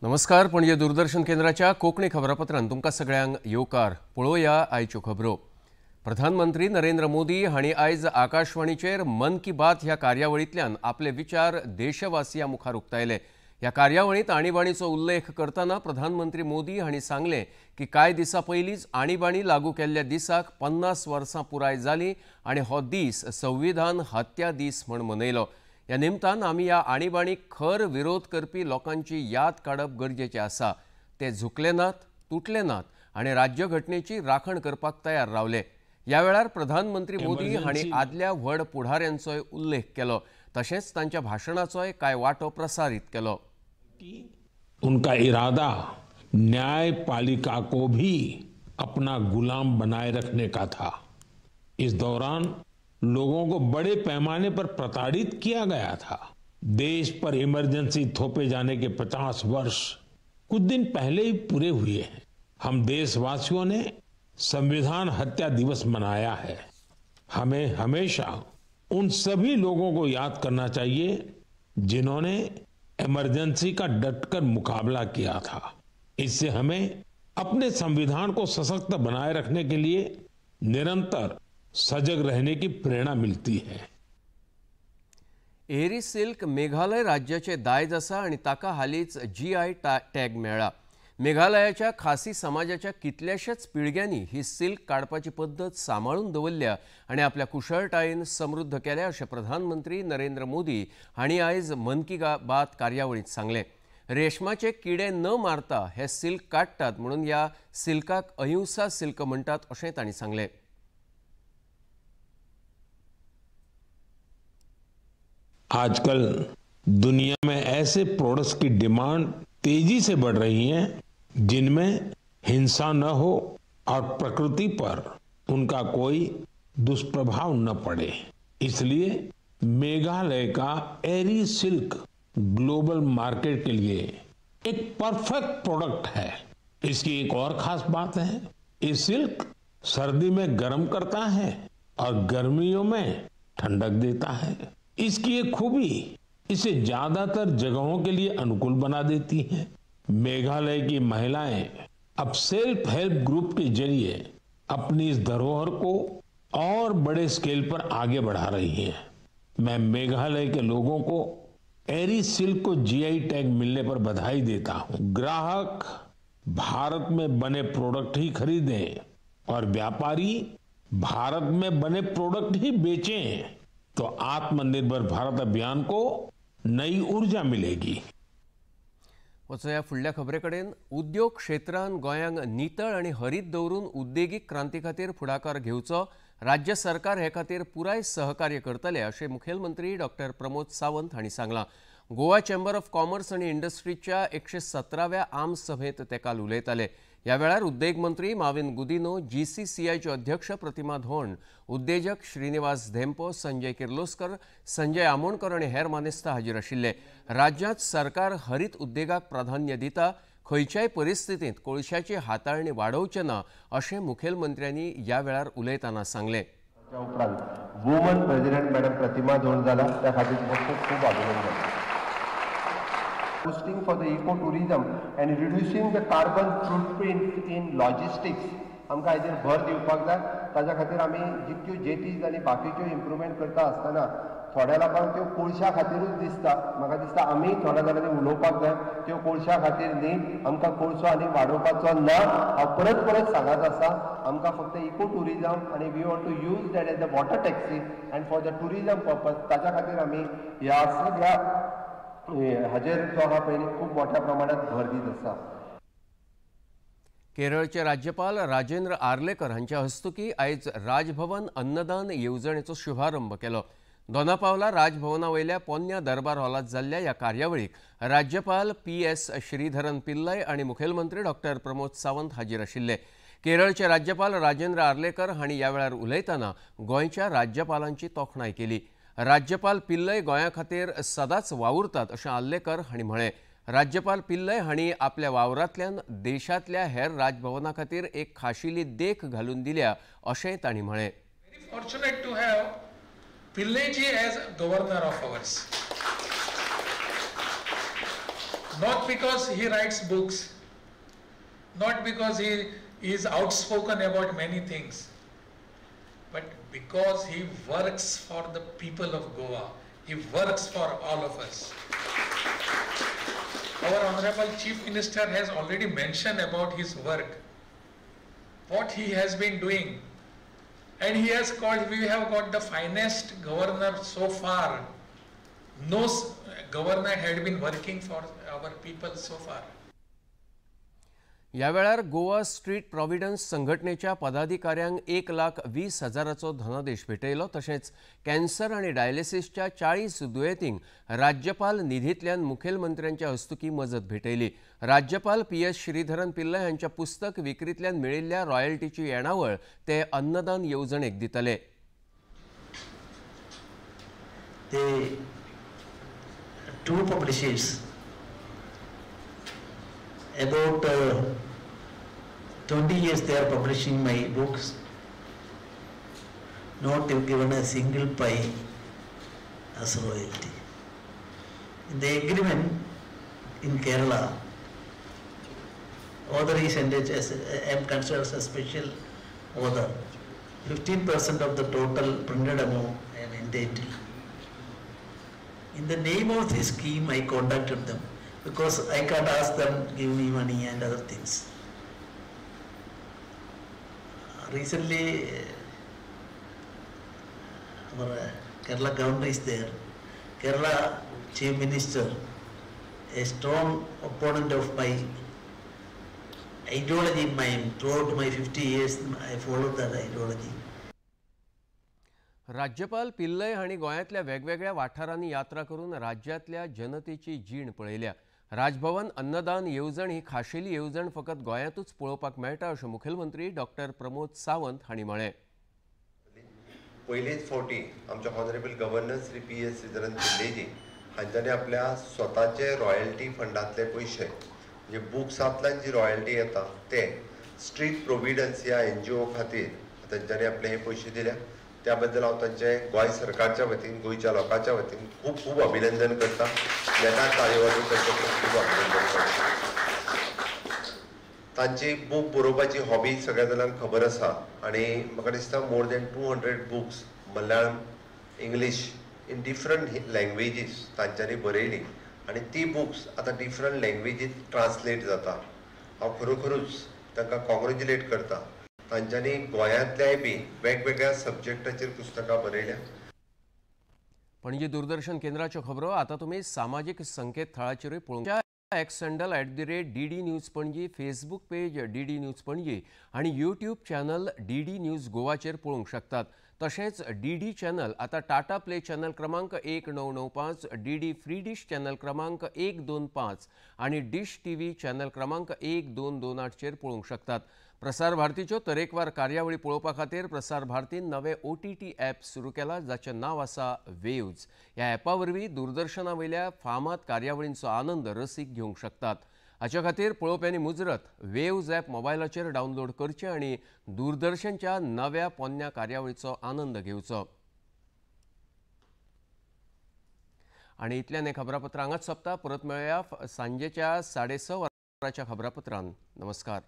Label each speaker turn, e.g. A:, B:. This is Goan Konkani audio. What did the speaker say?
A: नमस्कार, पणजे दूरदर्शन केंद्राच्या कोंकणी खबरापत्रान तुमकां सगळ्यांक येवकार. पळोवया आयच्यो खबरो. प्रधानमंत्री नरेंद्र मोदी हांणी आयज आकाशवाणीचेर मन की बात ह्या कार्यावळींतल्यान आपले विचार देशवासियां मुखार उक्तायले. ह्या कार्यावळींत आणीबाणीचो उल्लेख करतना प्रधानमंत्री मोदी हांणी सांगलें की कांय दिसां पयलींच आणीबाणी लागू केल्ल्या दिसाक 50 वर्सां पुराय जालीं आनी हो दीस संविधान हत्या दीस म्हूण मनयलो. ह्या निमतान आमी ह्या आणीबाणीक खर विरोध करपी लोकांची याद काडप गरजेचें आसा. ते झुकले नात, तुटले नात आनी राज्यघटनेची राखण करपाक तयार रावले. ह्या वेळार प्रधानमंत्री मोदी हांणी आदल्या व्हड पुढाऱ्यांचोय उल्लेख केलो, तशेंच तांच्या भाशणाचोय कांय वांटो प्रसारीत केलो.
B: उनका इरादा न्यायपालिका को भी अपना गुलाम बनाए रखने का था. इस दौरान लोगों को बड़े पैमाने पर प्रताड़ित किया गया था. देश पर इमरजेंसी थोपे जाने के 50 वर्ष कुछ दिन पहले ही पूरे हुए हैं. हम देशवासियों ने संविधान हत्या दिवस मनाया है. हमें हमेशा उन सभी लोगों को याद करना चाहिए जिन्होंने इमरजेंसी का डटकर मुकाबला किया था. इससे हमें अपने संविधान को सशक्त बनाए रखने के लिए निरंतर सजग रहने की प्रेरणा मिलती है.
A: एरी सिल्क मेघालय राज्याचे दायज आसा आनी ताका हालींच जीआय टॅग मेळ्ळा. मेघालयाच्या खासी समाजाच्या कितल्याशाच पिळग्यांनी ही सिल्क काडपाची पद्दत सांबाळून दवरल्या आनी आपल्या कुशळटायेन समृद्ध केल्या अशें प्रधानमंत्री नरेंद्र मोदी हांणी आयज मन की बात कार्यावळींत सांगलें. रेशमाचे किडे न मारता हे सिल्क काडटात म्हणून ह्या सिल्काक अहिंसा सिल्क म्हणटात अशें तांणी सांगलें.
B: आजकल दुनिया में ऐसे प्रोडक्ट्स की डिमांड तेजी से बढ़ रही है जिनमें हिंसा न हो और प्रकृति पर उनका कोई दुष्प्रभाव न पड़े. इसलिए मेघालय का एरी सिल्क ग्लोबल मार्केट के लिए एक परफेक्ट प्रोडक्ट है. इसकी एक और खास बात है, ये सिल्क सर्दी में गर्म करता है और गर्मियों में ठंडक देता है. इसकी एक खूबी इसे ज्यादातर जगहों के लिए अनुकूल बना देती है. मेघालय की महिलाएं अब सेल्फ हेल्प ग्रुप के जरिए अपनी इस धरोहर को और बड़े स्केल पर आगे बढ़ा रही हैं. मैं मेघालय के लोगों को एरी सिल्क को जीआई टैग मिलने पर बधाई देता हूं. ग्राहक भारत में बने प्रोडक्ट ही खरीदें और व्यापारी भारत में बने प्रोडक्ट ही बेचें तो आत्मनिर्भर भारत अभियान को नई ऊर्जा मिलेगी.
A: वचोया फुडल्या खबरे कडेन. उद्योग क्षेत्रान गोंयांक नितळ आनी हरीत दवरून उद्देगीक क्रांती खातीर फुडाकार घेवचो, राज्य सरकार हे खातीर पुराय सहकार्य करतले अशें मुखेलमंत्री डॉक्टर प्रमोद सावंत हांणी सांगलां. गोवा चेंबर ऑफ कॉमर्स आनी इंडस्ट्रीच्या 117व्या आम सभेंत ते काल उलयताले. ह्या वेळार उद्देग मंत्री माविन गुदिनो, जीसीसीआयचे अध्यक्ष प्रतिमा धोंड, उद्देजक श्रीनिवास धेंपो, संजय किर्लोस्कर, संजय आमोणकर आनी हेर मानेस्त हाजीर आशिल्ले. राज्यांत सरकार हरीत उद्देगाक प्राधान्य दिता, खंयच्याय परिस्थितींत कोळशाची हाताळणी वाडोवचे ना अशें मुखेलमंत्र्यांनी ह्या वेळार उलयतना सांगलें.
C: उपरांत वुमन प्रेसिडेंट मॅडम प्रतिमा धोंड जाला, त्या खातीर तुमकां खूब खूब अभिनंदन. Boosting for the eco-tourism and reducing the carbon footprint in logistics आमकां हाजेर भर दिवपाक जाय. ताज्या खातीर आमी जितक्यो जेटीज आनी बाकीच्यो इम्प्रुवमेंट करता आसतना थोड्या लोकांक त्यो कोळशा खातीरूच दिसता. म्हाका दिसता आमी थोड्या जाणांनी उलोवपाक जाय, त्यो कोळशा खातीर न्ही, आमकां कोळसो आनी वाडोवपाचो ना. हांव परत परत सांगत आसा, आमकां फक्त इको ट्युरिजम आनी we want to use that as a water taxi and for the tourism purpose. ताज्या खातीर आमी ह्या सगळ्या हाजेर जो आहा पळय खूब मोठ्या प्रमाणात भर दीत आसा.
A: केरळचे राज्यपाल राजेंद्र आर्लेकर हांच्या हस्तुकी आयज राजभवन अन्नदान येवजणेचो शुभारंभ केलो. दोनापावला राजभवना वयल्या पोन्न्या दरबार हॉलांत जाल्ल्या ह्या कार्यावळीक राज्यपाल पी.एस. श्रीधरन पिल्लय आनी मुखेलमंत्री डॉक्टर प्रमोद सावंत हाजीर आशिल्ले. केरळचे राज्यपाल राजेंद्र आर्लेकर हांणी ह्या वेळार उलयतना गोंयच्या राज्यपालांची तोखणाय केली. राज्यपाल पिल्लय गोंया खातीर सदांच वावुरतात अशें आर्लेकर हांणी म्हळें. राज्यपाल पिल्लय हांणी आपल्या वावरांतल्यान देशांतल्या हेर राजभवना खातीर एक खाशेली देख घालून दिल्या अशेंय तांणी म्हळें.
D: Very fortunate to have Pillai ji as governor of ours. Not because he writes books, not because he is outspoken about many things, but because he works for the people of Goa. He works for all of us. Our Honorable Chief Minister has already mentioned about his work, what he has been doing. And he has called, we have got the finest governor so far. No governor had been working for our people so far.
A: ह्या वेळार गोवा स्ट्रीट प्रॉव्हिडन्स संघटनेच्या पदाधिकाऱ्यांक 1,20,000चो धनादेश भेटयलो. तशेंच कॅन्सर आनी डायलिसिसच्या 40 दुयेंतींक राज्यपाल निधींतल्यान मुखेलमंत्र्यांच्या हस्तुकीं मजत भेटयली. राज्यपाल PS Sreedharan Pillai हांच्या पुस्तक विक्रींतल्यान मेळिल्ल्या रॉयल्टीची येणावळ ते अन्नदान येवजणेक दितले.
E: The two publishers about 20 years they are publishing my books, not given a single pie as royalty. In the agreement in Kerala, author is entered as, I am considered as a special author. 15% of the total printed amount I am entitled. In the name of this scheme, I contacted them because I can't ask them to give me money and other things. Recently, our Kerala governor is there. Kerala Chief Minister, a strong opponent of my ideology in mind. Throughout my 50 years, I followed that ideology.
A: राज्यपाल पिल्लय हांणी गोंयांतल्या वेगवेगळ्या वाठारांनी यात्रा करून राज्यांतल्या जनतेची जीण पळयल्या. राजभवन अन्नदान येवजण ही खाशेली येवजण फकत गोंयांतूच पळोवपाक मेळटा अशें मुखेलमंत्री डॉक्टर प्रमोद सावंत हांणी म्हळें.
C: पयलीच फावटी आमचे honourable governor Shri PS Sreedharan पिल्लयजी हांच्यांनी आपल्या स्वताचे रॉयल्टी फंडांतले पयशे, म्हणजे बुक्सांतल्यान जी रॉयल्टी येता ते स्ट्रीट प्रोविडन्स ह्या NGO खातीर तांच्यांनी आपले हे पयशे दिल्या. त्या बद्दल हांव तांचे गोंय सरकारच्या वतीन, गोंयच्या लोकांच्या वतीन खूब खूब अभिनंदन करता. नेटान ताळयो वाजोवन तांचें खूब खूब अभिनंदन करता. तांची बूक बरोवपाची हॉबी सगळ्या जाणांक खबर आसा आनी म्हाका दिसता more than 200 books Malayalam, English in different languages तांच्यांनी बरयली आनी ती बुक्स आतां डिफरंट लँग्वेजीत ट्रान्सलेट जाता. हांव खरोखरूच तांकां कॉंग्रेच्युलेट करता. तांच्यांनी गोंयांतल्याय बी वेगवेगळ्या सब्जेक्टाचेर पुस्तकां बरयल्या.
A: पणजी दूरदर्शन केंद्राच्यो खबरो आतां तुमी सामाजीक संकेतथळाचेरूय पळोवंक. X handle @DD News Panaji, Facebook page DD News Panaji आनी यूट्यूब चॅनल DD news गोवाचेर पळोवंक शकतात. तशेंच DD channel आतां टाटा प्ले चॅनल क्रमांक 1995, DD free dish channel क्रमांक 125 आनी डिश TV channel क्रमांक 1228चेर पळोवंक शकतात. प्रसार भारतीच्यो तरेकवार कार्यावळी पळोवपा खातीर प्रसार भारतीन नवे OTT app सुरू केला, जाचें नांव आसा वेव्ज. ह्या ॲपा वरवीं दूरदर्शना वयल्या फामाद कार्यावळींचो आनंद रसीक घेवंक शकतात. हाचे खातीर पळोवप्यांनी मुजरत वेव्ज ॲप मोबायलाचेर डावनलोड करचें आनी दूरदर्शनच्या नव्या पोन्न्या कार्यावळीचो आनंद घेवचो. आनी इतल्यान हें खबरापत्र हांगाच सोंपता. परत मेळया सांजेच्या 6:30 वरांच्या खबरापत्रान. नमस्कार.